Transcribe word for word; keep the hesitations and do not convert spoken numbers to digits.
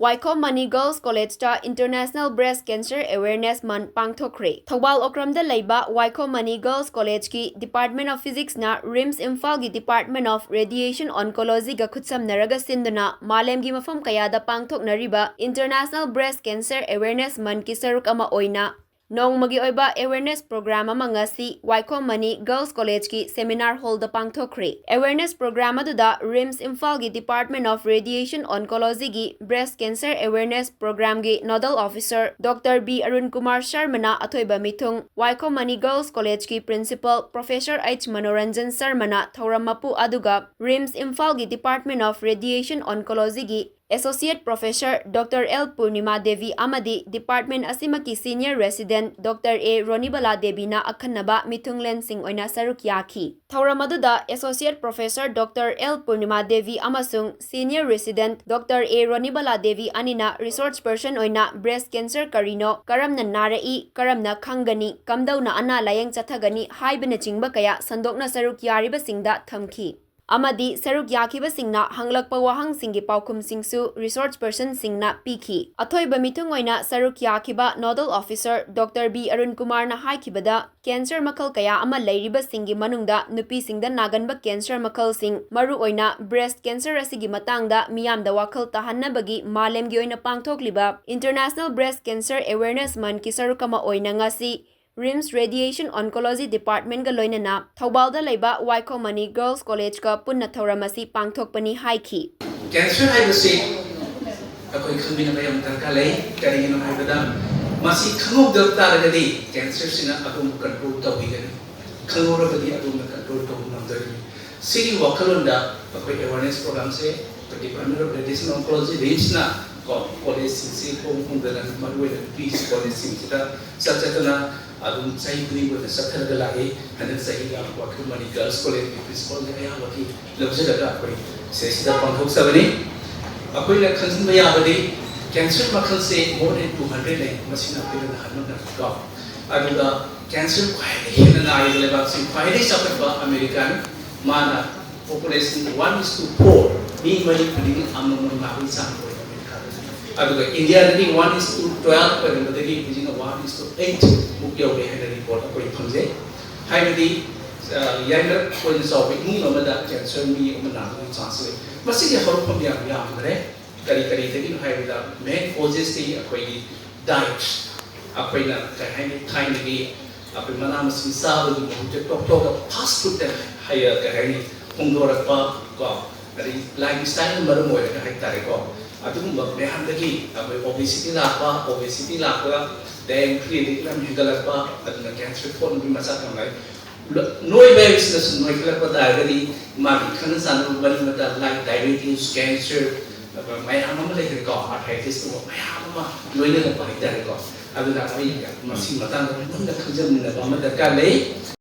ꯋꯥꯏꯈꯣꯝ Mani Girls College ꯇ International Breast Cancer Awareness Month ꯄꯥꯡꯊꯣꯛꯈ꯭ꯔꯦ꯫ ꯊꯧꯕꯥꯜ ꯑꯣꯀ꯭ꯔꯝꯗ ꯂꯩꯕ ꯋꯥꯏꯈꯣꯝ ꯃꯅꯤ Girls College ꯀꯤ Department of Physics ꯅ RIMS ꯏꯝꯐꯥꯜꯒꯤ Department of Radiation Oncology ꯒ ꯈꯨꯠꯁꯝꯅꯔꯒ ꯁꯤꯟꯗꯨꯅ ꯃꯥꯂꯦꯝꯒꯤ ꯃꯐꯝ ꯀꯌꯥꯗ ꯄꯥꯡꯊꯣꯛꯅꯔꯤꯕ International Breast Cancer Awareness Month ꯀꯤ ꯁꯔꯨꯛ ꯑꯃ ꯑꯣꯏꯅ ꯅꯣꯡꯃꯒꯤ ꯑꯣꯏꯕ awareness program ꯑꯃ ꯉꯁꯤ ꯋꯥꯏꯈꯣꯝ ꯃꯅꯤ Girls College ꯀꯤ seminar hall ꯗ ꯄꯥꯡꯊꯣꯛꯈ꯭ꯔꯦ꯫ Awareness program ꯑꯗꯨꯗ RIMS ꯏꯝꯐꯥꯜꯒꯤ Department of Radiation Oncology ꯒꯤ Breast Cancer Awareness Program ꯒꯤ Nodal Officer Doctor B Arun Kumar ꯁꯔꯃꯅ ꯑꯊꯣꯏꯕ ꯃꯤꯊꯨꯡ, ꯋꯥꯏꯈꯣꯝ ꯃꯅꯤ Girls College ꯀꯤ Principal Professor H ꯃꯅꯣꯔꯟꯖꯟ ꯁꯔꯃꯅ ꯊꯧꯔꯝ ꯃꯄꯨ ꯑꯗꯨꯒ RIMS ꯏꯝꯐꯥꯜꯒꯤ Department of Radiation Oncology ꯒꯤ Associate Professor Doctor L ꯄꯨꯔꯅꯤꯃꯥ ꯗꯦꯕꯤ ꯑꯃꯗꯤ department ꯑꯁꯤꯃꯛꯀꯤ Senior Resident Doctor A Ronibala ꯗꯦꯕꯤꯅ ꯑꯈꯟꯅꯕ ꯃꯤꯊꯨꯡꯂꯦꯟꯁꯤꯡ ꯑꯣꯏꯅ ꯁꯔꯨꯛ ꯌꯥꯈꯤ꯫ ꯊꯧꯔꯝ ꯑꯗꯨꯗ Associate Professor Doctor L ꯄꯨꯔꯅꯤꯃꯥ ꯗꯦꯕꯤ ꯑꯃꯁꯨꯡ Senior Resident Doctor A Ronibala Devi ꯑꯅꯤꯅ resource person ꯑꯣꯏꯅ breast cancer ꯀꯔꯤꯅꯣ, ꯀꯔꯝꯅ ꯅꯥꯔꯛꯏ, ꯀꯔꯝꯅ ꯈꯪꯒꯅꯤ, ꯀꯝꯗꯧꯅ ꯑꯅꯥ ꯂꯥꯌꯦꯡ ꯆꯠꯊꯒꯅꯤ ꯍꯥꯏꯕꯅꯆꯤꯡꯕ ꯀꯌꯥ ꯁꯟꯗꯣꯛꯅ ꯁꯔꯨꯛ ꯌꯥꯔꯤꯕꯁꯤꯡꯗ ꯊꯝꯈꯤ꯫ ꯑꯃꯗꯤ ꯁꯔꯨꯛ ꯌꯥꯈꯤꯕꯁꯤꯡꯅ ꯍꯪꯂꯛꯄ ꯋꯥꯍꯪꯁꯤꯡꯒꯤ ꯄꯥꯎꯈꯨꯝꯁꯤꯡꯁꯨ resource personꯁꯤꯡꯅ ꯄꯤꯈꯤ꯫ ꯑꯊꯣꯏꯕ ꯃꯤꯊꯨꯡ ꯑꯣꯏꯅ ꯁꯔꯨꯛ ꯌꯥꯈꯤꯕ Nodal Officer Doctor B Arun ꯀꯨꯃꯥꯔꯅ ꯍꯥꯏꯈꯤꯕꯗ, cancer ꯃꯈꯜ ꯀꯌꯥ ꯑꯃ ꯂꯩꯔꯤꯕꯁꯤꯡꯒꯤ ꯃꯅꯨꯡꯗ ꯅꯨꯄꯤꯁꯤꯡꯗ ꯅꯥꯒꯟꯕ cancer ꯃꯈꯜꯁꯤꯡ, ꯃꯔꯨꯑꯣꯏꯅ breast cancer ꯑꯁꯤꯒꯤ ꯃꯇꯥꯡꯗ ꯃꯤꯌꯥꯝꯗ ꯋꯥꯈꯜ ꯇꯥꯍꯟꯅꯕꯒꯤ ꯃꯥꯂꯦꯝꯒꯤ ꯑꯣꯏꯅ ꯄꯥꯡꯊꯣꯛꯂꯤꯕ International Breast Cancer Awareness Monthꯀꯤ ꯁꯔꯨꯛ ꯑꯃ ꯑꯣꯏꯅ ꯉꯁꯤ RIMS Radiation Oncology Departmentꯒ ꯂꯣꯏꯅꯅ ꯊꯧꯕꯥꯜꯗ ꯂꯩꯕ ꯋꯥꯏꯈꯣꯝ ꯃꯅꯤ Girls Collegeꯀ ꯄꯨꯟꯅ ꯊꯧꯔꯝ ꯑꯁꯤ ꯄꯥꯡꯊꯣꯛꯄꯅꯤ ꯍꯥꯏꯈꯤ꯫ Cancer ꯍꯥꯏꯕꯁꯤ ꯑꯩꯈꯣꯏ ꯈꯪꯃꯤꯟꯅꯕ ꯌꯥꯝ ꯗꯔꯀꯥꯔ ꯂꯩ꯫ ꯀꯔꯤꯒꯤꯅꯣ ꯍꯥꯏꯕꯗ, ꯃꯁꯤ ꯈꯪꯍꯧꯗꯕ ꯇꯥꯔꯒꯗꯤ cancerꯁꯤꯅ ꯑꯗꯣꯝꯕꯨ control ꯇꯧꯕꯤꯒꯅꯤ, ꯈꯪꯍꯧꯔꯕꯗꯤ ꯑꯗꯣꯝꯅ control ꯇꯧꯕ ꯉꯝꯗꯣꯔꯤꯕꯅꯤ꯫ ꯁꯤꯒꯤ ꯋꯥꯈꯜꯂꯣꯟꯗ ꯑꯩꯈꯣꯏ awareness programꯁꯦ ꯑꯩꯈꯣꯏ Department of Radiation Oncology, RIMSꯅ ꯀꯣ, collegeꯁꯤꯡꯁꯤ ꯍꯣꯡ ꯍꯣꯡꯗꯅ, ꯃꯔꯨꯑꯣꯏꯅ ꯅꯨꯄꯤ collegeꯁꯤꯡꯁꯤꯗ ꯆꯠ ꯆꯠꯇꯅ ꯑꯗꯨꯝ ꯆꯍꯤ ꯈꯨꯗꯤꯡꯒꯤ ꯑꯣꯏꯅ ꯆꯠꯊꯔꯒ ꯂꯥꯛꯏ꯫ ꯍꯟꯗꯛ ꯆꯍꯤꯗ ꯋꯥꯏꯈꯣꯝ ꯃꯅꯤ Girls Collegeꯀꯤ principalꯒꯤ ꯑꯌꯥꯕꯒꯤ ꯂꯧꯖꯔꯒ ꯑꯩꯈꯣꯏ ꯁꯤꯗꯩꯁꯤꯗ ꯄꯥꯡꯊꯣꯛꯆꯕꯅꯤ꯫ ꯑꯩꯈꯣꯏꯅ ꯈꯪꯖꯤꯟꯕ ꯌꯥꯕꯗꯤ cancer ꯃꯈꯜꯁꯦ more than two hundred ꯂꯩ, ꯃꯁꯤꯅ ꯑꯩꯈꯣꯏꯅ ꯅꯍꯥꯟꯃꯛꯅ ꯀꯣ꯫ ꯑꯗꯨꯒ cancer ꯈ꯭ꯋꯥꯏꯗꯒꯤ ꯍꯦꯟꯅ ꯅꯥꯔꯤꯕ ꯂꯩꯕꯥꯛꯁꯤ ꯈ꯭ꯋꯥꯏꯗꯒꯤ ꯆꯥꯎꯈꯠꯄ ꯑꯃꯦꯔꯤꯀꯥꯅꯤ꯫ ꯃꯥꯅ population one is to four, ꯃꯤ ꯃꯔꯤ ꯈꯨꯗꯤꯡꯒꯤ ꯑꯃꯃꯝ ꯅꯥꯕꯒꯤ ꯆꯥꯡ ꯑꯣꯏ ꯑꯃꯦꯔꯤꯀꯥꯗ꯫ ꯑꯗꯨꯒ ꯏꯟꯗꯤꯌꯥꯗꯗꯤ one is to twelve ꯑꯣꯏꯔꯝꯕꯗꯒꯤ ꯍꯧꯖꯤꯛꯅ one is to eight ꯃꯨꯛ ꯌꯧꯔꯦ ꯍꯥꯏꯅ ꯔꯤꯄꯣꯔꯠ ꯑꯩꯈꯣꯏ ꯐꯪꯖꯩ꯫ ꯍꯥꯏꯕꯗꯤ, ꯑ, ꯌꯥꯏꯃꯔꯛ ꯑꯣꯏꯅ ꯆꯥꯎꯕ ꯏꯃꯨꯡ ꯑꯃꯗ ꯀꯦꯟꯁꯔ ꯃꯤ ꯑꯃ ꯅꯥꯕꯒꯤ ꯆꯥꯟꯁ ꯂꯩ꯫ ꯃꯁꯤꯒꯤ ꯍꯧꯔꯛꯐꯝ ꯌꯥꯝ ꯌꯥꯝꯈ꯭ꯔꯦ꯫ ꯀꯔꯤ ꯀꯔꯤꯗꯒꯤꯅꯣ ꯍꯥꯏꯕꯗ, ꯃꯦꯟ ꯀꯣꯖꯦꯁꯇꯤ ꯑꯩꯈꯣꯏꯒꯤ ꯗꯥꯏꯠ, ꯑꯩꯈꯣꯏꯅ ꯀꯩ ꯍꯥꯏꯅꯤ, ꯊꯥꯏꯅꯒꯤ ꯑꯩꯈꯣꯏ ꯃꯅꯥ ꯃꯁꯤꯡ ꯆꯥꯕꯒꯤ ꯃꯍꯨꯠꯇ ꯇꯣꯛ ꯇꯣꯛꯑꯒ ꯐꯥꯁ ꯐꯨꯗꯇ ꯍꯩ-, ꯀꯩ ꯍꯥꯏꯅꯤ, ꯍꯣꯡꯗꯣꯔꯛꯄ ꯀꯣ, ꯑꯗꯩ ꯂꯥꯏꯐ ꯁ꯭ꯇꯥꯏꯜꯅ ꯃꯔꯝ ꯑꯣꯏꯔꯒ ꯍꯥꯏꯇꯥꯔꯦꯀꯣ, ꯑꯗꯨꯒꯨꯝꯕ ꯃꯌꯥꯝꯗꯒꯤ ꯑꯩꯈꯣꯏ ꯑꯣꯕꯦꯁꯤꯇꯤ ꯂꯥꯛꯄ, ꯑꯣꯕꯦꯁꯤꯇꯤ ꯂꯥꯛꯄꯒ ꯗꯥꯏꯑꯦꯕꯤꯇꯤꯁ ꯌꯥꯝ ꯍꯦꯟꯒꯠꯂꯛꯄ, ꯑꯗꯨꯅ ꯀꯦꯟꯁꯔ ꯄꯣꯛꯅꯕꯒꯤ ꯃꯆꯥꯛ ꯌꯥꯝ ꯂꯩ꯫ ꯅꯣꯏꯕ ꯍꯥꯏꯕꯁꯤꯅꯁꯨ ꯅꯣꯏꯈꯠꯂꯛꯄ ꯇꯥꯔꯒꯗꯤ ꯃꯥꯒꯤ ꯈꯪꯅ ꯆꯥꯟꯅꯕ ꯃꯔꯤ ꯃꯇꯥ, ꯂꯥꯏꯛ ꯗꯥꯏꯕꯦꯇꯤꯁ, ꯀꯦꯟꯁꯔ, ꯃꯌꯥꯝ ꯑꯃ ꯂꯩꯈ꯭ꯔꯦꯀꯣ, ꯑꯥꯔꯊ꯭ꯔꯥꯏꯇꯤꯁꯀꯨꯝꯕ ꯃꯌꯥꯝ ꯑꯃ ꯂꯣꯏꯅꯔꯛꯄ ꯍꯥꯏꯇꯥꯔꯦꯀꯣ꯫ ꯑꯗꯨꯅ ꯑꯩ ꯃꯁꯤꯒꯤ ꯃꯇꯥꯡꯗ ꯃꯨꯟꯅ ꯈꯪꯖꯃꯤꯟꯅꯕ ꯑꯃ ꯗꯔꯀꯥꯔ ꯂꯩ꯫